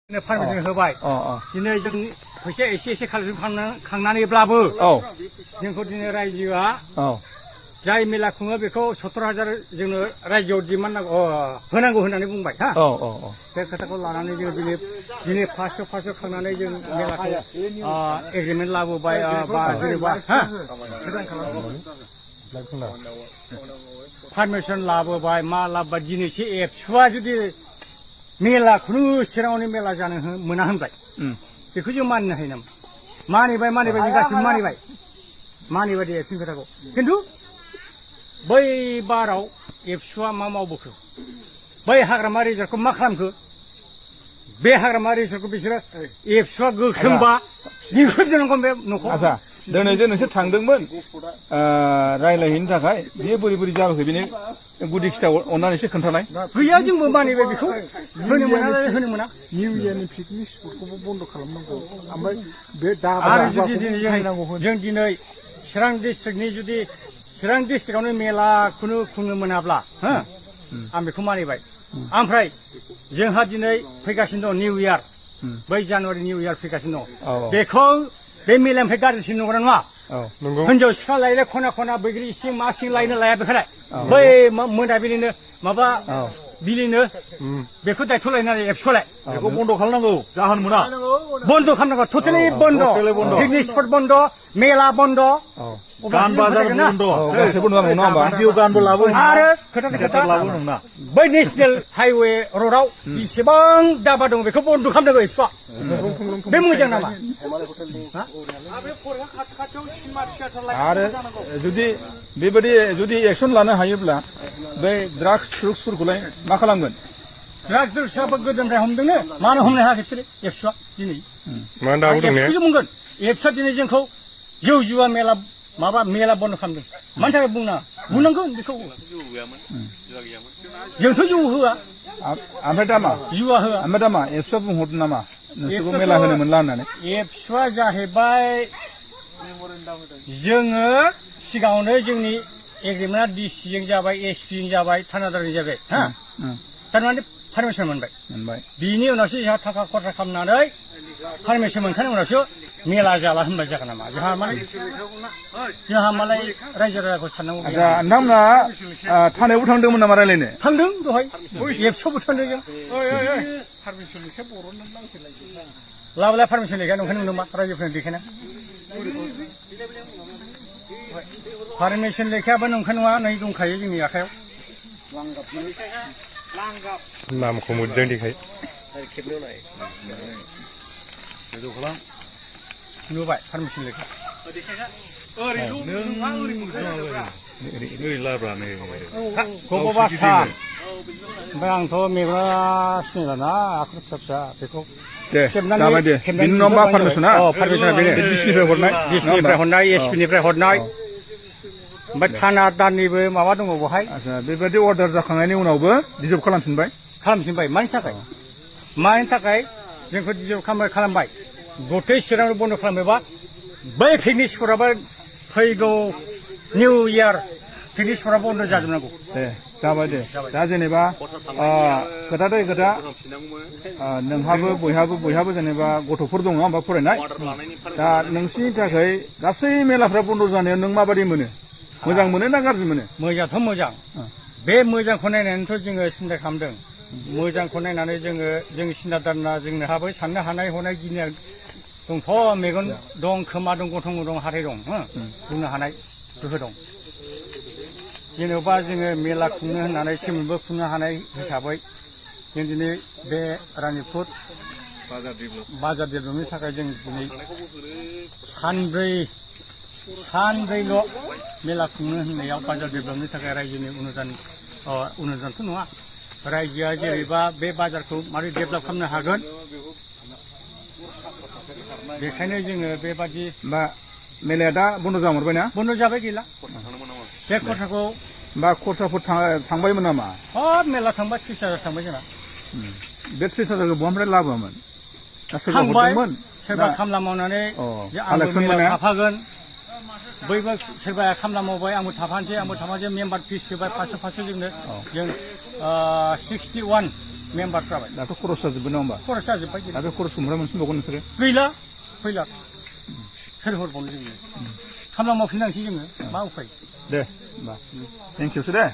फार्मेसन होबाय दिनै जों फैसा एसे खांनानैब्लाबो जोंखौ दिनै रायजोआ जाय मेला खुङो बेखौ 70,000 जोंनो रायजोआव डिमान्ड नांगौ होनांगौ होननानै बुंबाय हा बे खोथाखौ लानानै जों दिनै 500 खांनानै जों मेलाखौ एग्रिमेन्ट लाबोबाय बा जेनेबा हा फार्मेसन लाबोबाय मा लाबोबाय दिनैसो एबसुआ जुदि मेला खुनु चिराङावनो मेला जानो मोना होनबाय बेखौ जों मानिनो हायो नामा मानिबाय जों गासिबो मानिबाय दे एबसुनि खोथाखौ खिन्थु बै बाराव एबसुआ मा मावबोखो बै हाग्रामा रिजर्टखौ मा खालामखो बे हाग्रामा रिजर्टखौ बिसोरो एबसुआ गोख्रोंबा दिहुनजोबनांगौ बे न'खौ दिनै जे नोंसोर थांदोंमोन रायलायहैनो थाखाय बेयो बोरै जाबोखो बेनि गुदि खिथा अननानै एसे खोन्थानाय गैया जोंबो मानिबाय बेखौ होनो मोना निउ इयारनि पिकनिक स्पटखौबो बन्द' खालामनांगौ ओमफ्राय बे आरो जुदि दिनै जों दिनै चिरां डिस्ट्रिक्टनि जुदि चिरां डिस्ट्रिक्टआवनो मेलाखौनो खुंनो मोनाब्ला हो आं बेखौ मानिबाय ओमफ्राय जोंहा दिनै फैगासिनो दं निउ इयार बै जानुवारि निउ इयार फैगासिनो दं बेखौ बे मेलानिफ्राय गाज्रिसिन नंगौना नङा हिनजाव सिख्ला लायनो खना बैग्रि इसिं मा सिं लायनो लाया बेखौलाय बै मोनाबिलिनो माबा बिलिनो बेखौ दायथ' लायनानै एबसुलाय बेखौ बन्द' खालामनांगौ जाहोन मोना बन्द' खालामनांगौ टटेलि बन्द' पिकनिक स्पट बन्द' मेला बन्द' गान बाजार बन्द' भिडिअ गानबो लाबो आरो खोथा बै नेसनेल हाइवे र'डआव बेसेबां दाबा दं बेखौ बन्द' खालामनांगौ एबसुआ बे मोजां नामा आरो बेबायदि जुदि एक्सन लानो हायोब्ला बै ड्राग्सफोरखौलाय मा खालामगोन ड्राग्सआबो गोदोनिफ्राय हमदोंनो मानो हमनो हायाखै बिसोरो एबसुआ दिनै एबसुखौसो बुंगोन एबसुआ दिनै जोंखौ जौ जुवा मेला बन्द' खालामदों मानि थाखाय बुंनांगोन बेखौ जोंथ' जौ होआ ओमफ्राय दा मा जुवा होआ ओमफ्राय दा मा एबसुआ बुंहरदों नामा नोंसोरखौ मेला होनो मोनला होननानै एबसुआ जाहैबाय जोङो सिगाङावनो जोंनि एग्रिमेन्टआ डिसिजों जाबाय एसपिजों जाबाय थानादारजों जाबाय हा थारमाने पारमिसन मोनबाय बिनि उनावसो जोंहा थाखा खरसा खालामनानै पारमिसन मोनखांनायनि उनावसो मेला जाला होनबाय जागोन नामा जोंहा मालाय रायजो राजाखौ साननांगौ नोंथांमोना थानायावबो थांदोंमोन नामा रायलायनो थांदों दहाय एबसुआवबो थांदों जों लाबोलाय पारमिसन लेखाया नंखाय नुदों मा रायजोफोरनो देखायना पारमिसन लेखायाबो नंखाय नङा नै दंखायो जोंनि आखायाव नामखौ मोजां देखाय नुबाय पारमिसन लेखा बासा ओमफ्राय आंथ' मेगना सिनायलाना आखर फिसा बेखौ बिनि उनाव मा पारमिसना डिसिनिफ्राय हरनाय एसपिनिफ्राय हरनाय ओमफ्राय थाना दाननिबो माबा दङ बहाय बेबायदि अर्डार जाखांनायनि उनावबो डिजर्भ खालामफिनबाय मानि थाखाय जोंखौ डिजर्भ खालामबाय गथै चिरांआव बन्द' खालामोबा बै पिकनिक स्पटआबो फैगौ निउ इयार पिकनिक स्पटआ बन्द' जाजोबनांगौ जाबाय दे दा जेनेबा खोथा नोंहाबो बयहाबो जेनेबा गथ'फोर दङ होमबा फरायनाय दा नोंसिनि थाखाय गासै मेलाफ्रा बन्द' जानायाव नों माबायदि मोनो मोजां मोनो ना गाज्रि मोनो मोजांथ' मोजां बे मोजांखौ नायनानैथ' जोङो सिन्था खालामदों मोजांखौ नायनानै जोंनि सिन्थादारना जोंनोहाबो साननो हानाय हनाय गिनाय दंथ' मेगन दं खोमा दं गन्थं दं हाथाय दं बुंनो हानाय गोहो दं जेनेबा जोङो मेला खुंनो होननानै सेमोनबो खुंनो हानाय हिसाबै जों दिनै बे रानिपुर बाजार डेभेलपनि थाखाय जों दिनै सानब्रैल' मेला खुंनो होननायाव बाजार डेभेलपनि थाखाय रायजोनि अनुदानथ' नङा रायजोआ जेरैबा बे बाजारखौ मारै डेभेलप खालामनो हागोन बेखायनो जोङो बेबादि मेलाया दा बन्द' जाहरबायना बन्द' जाबाय गैला बे खरसाखौ खरसाफोर थांबायमोन नामा सब मेला थांबाय 30,000 थांबाय जोंना बे 30,000खौ बहानिफ्राय लाबोआमोन थांबाय सोरबा खामला मावनानै आंबो मेलायाव थाफागोन बैबो सोरबाया खामला मावबाय आंबो थाफानोसै मेम्बार फिस होबाय 500 जोंनो जों 61 मेम्बार जाबाय दाथ' खरस जाजोब्बाय नङा होमबा खरस जाजोब्बाय दा बे खरसखौ ओमफ्राय मोनफिनबावगोन नोंसोरो गैला फैला सोर हरबावनो जोङो खामला मावफिननांसै जोङो मा उफाय दे होमबा थेंकिउसै दे